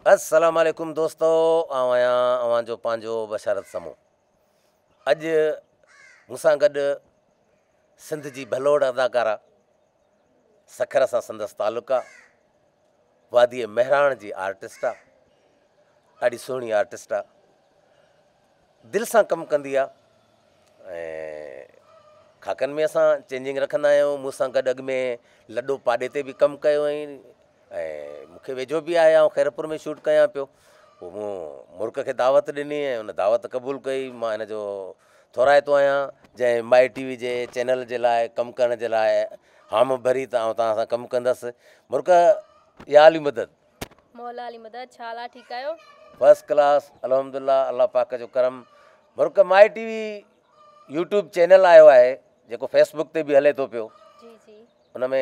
السلام عليڪم دوستو آئون آهيان اوهان جو پنهنجو بشارت سمون اڄ مون سان گڏ سنڌ جي ڀلوڙ اداڪارا سکر سان سندس تعلق آ وادي مهراڻ جي آرٽسٽ آ ڏاڍي سهڻي آرٽسٽ آ دل سان ڪم ڪندي آ ۽ خاڪن ۾ اسان چينجنگ رکندا آهيون مون سان گڏ اڳ ۾ لڏو پاڏي تي به ڪم ڪيو هئائين ۽ مون کي ويجهو به آهي آئون خيرپور ۾ شوٽ ڪيان پيو پوء مون مرڪ کي دعوت ڏني ۽ ان دعوت قبول ڪئي مان هن جو ٿورائتو آهيان جنهن مائي ٽي وي جي چينل جي لاء ڪم ڪرڻ جي لاء هام ڀري ته آئون توهان سان ڪم ڪندس مرڪ يا علي مدد. مولا علي مدد ڇا حال آ ٺيڪ آهيو. فرسٽ ڪلاس الحمدلله الله پاڪ جو ڪرم مرڪ مائي ٽي وي يوٽيوب چينل آيو آهي جيڪو فيس بڪ تي به هلي ٿو پيو جي جي ان ۾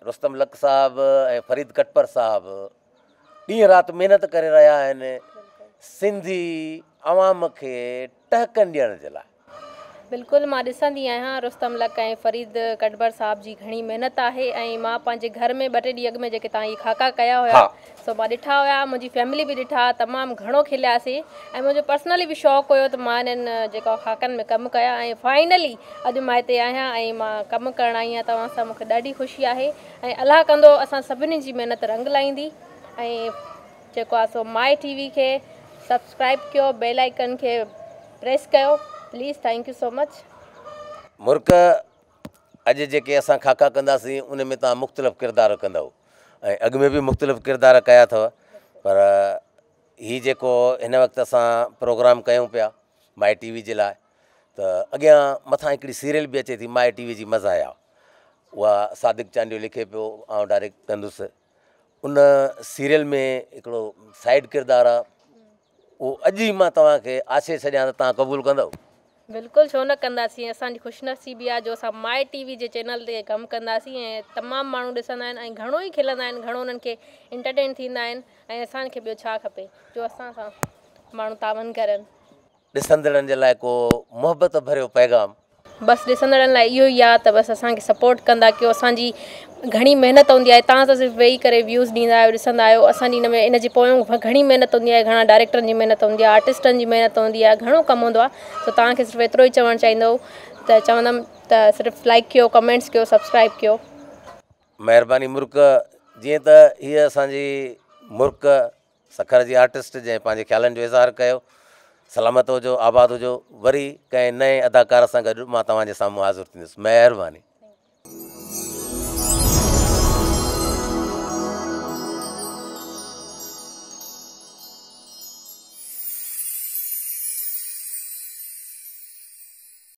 رستم لڪ صاحب ۽ فريد ڪٽپر صاحب ڏينهن رات محنت ڪري رهيا آهن سنڌي عوام کي ٽهڪن ڏيڻ جي لاء. بلڪل مان ڏسندي آهيان رستم لڪ ۽ فريد ڪٽپر صاحب جي گهڻي محنت آهي ۽ مان پنهنجي گهر ۾ ٻه ٽي ڏينهن اڳ ۾ جيڪي توهان هي خاڪا ڪيا هيا سو مان ڏٺا هيا منهنجي فيملي به ڏٺا تمام گهڻو کلياسين ۽ منهنجو پرسنلي به شوق هيو ته مان انهن جيڪا خاڪن ۾ ڪم ڪيان ۽ فائنلي اڄ مان هتي آهيان ۽ مان ڪم ڪرڻ آئي آهيان توهان سان مونکي ڏاڍي خوشي آهي ۽ الله ڪندو اسان سڀني جي محنت رنگ لائيندي ۽ جيڪو آهي سو مائي ٽي وي کي سبسڪرائب ڪيو بيل آئيڪن کي پريس ڪيو please thank you so much. مرڪ اڄ جيڪي اسان خاڪا ڪنداسين ان ۾ توهان مختلف ڪردار ڪندؤ ۽ اڳ ۾ به مختلف ڪردار ڪيا اٿو پر هي جيڪو هن وقت اسان پروگرام ڪيون پيا مائي ٽي وي جي لاء ته اڳيان مٿان هڪڙي سيريل به اچي ٿي مائي ٽي وي جي مزاحيه اها صادق چانڊيو لکي پيو آئون ڊائريڪٽ ڪندس ان سيريل ۾ هڪڙو سائيڊ ڪردار آ اهو اڄ ئي مان توهان کي آڇي ڇڏيان ته توهان قبول ڪندؤ؟ بلڪل ڇو نه ڪنداسين اسان جي خوش نصيبي آ جو اسان مائي ٽي وي جي چينل تي ڪم ڪنداسين ۽ تمام ماڻهو ڏسندا آهن ۽ گهڻو ئي کلندا آهن گهڻو انهن کي انٽرٽين ٿيندا آهن ۽ اسان کي ٻيو ڇا کپي جو اسان سان ماڻهو تعاون ڪرن. ڏسندڙن جي لاء ڪو محبت ڀريو پيغام. بس ڏسندڙن لاء اهو ئي آ ته بس اسان کي سپورٽ ڪندا ڪيو اسان جي گهڻي محنت هوندي آهي توهان ته صرف ويهي ڪري ويوز ڏيندا آهيو ڏسندا آهيو اسان جي ان ۾ ان جي پويون گهڻي محنت هوندي آهي گهڻا ڊائريڪٽرن جي محنت هوندي آهي آرٽسٽن جي محنت هوندي آهي گهڻو ڪم هوندو آهي سو توهان کي صرف ايترو ئي چوڻ چاهيندو ته چوندم ته صرف لائڪ ڪيو ڪمينٽس ڪيو سبسڪرائب ڪيو. مهرباني مرڪ جيئن ته هيء اسان جي مرڪ سکر جي آرٽسٽ جنهن پنهنجي خيالن جو اظهار ڪيو. سلامت هجو آباد هجو وري ڪنهن نئين اداڪار سان گڏ مان توهان جي سامهون حاضر ٿيندس مهرباني.